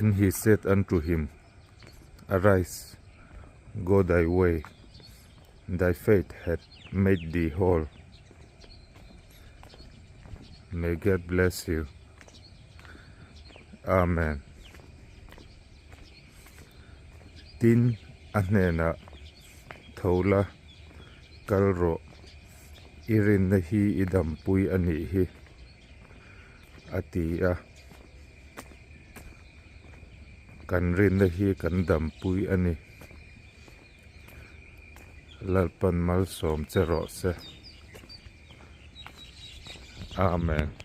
And he said unto him, Arise, go thy way, thy faith hath made thee whole. May God bless you. Amen. Tin, a hnenah, Tho la, kal rawh, i rinna hi i dampui a nih hi, a ti a. Kan rinna hi kan dampui a ni. Lalpan malsawm che rawh se. Amen.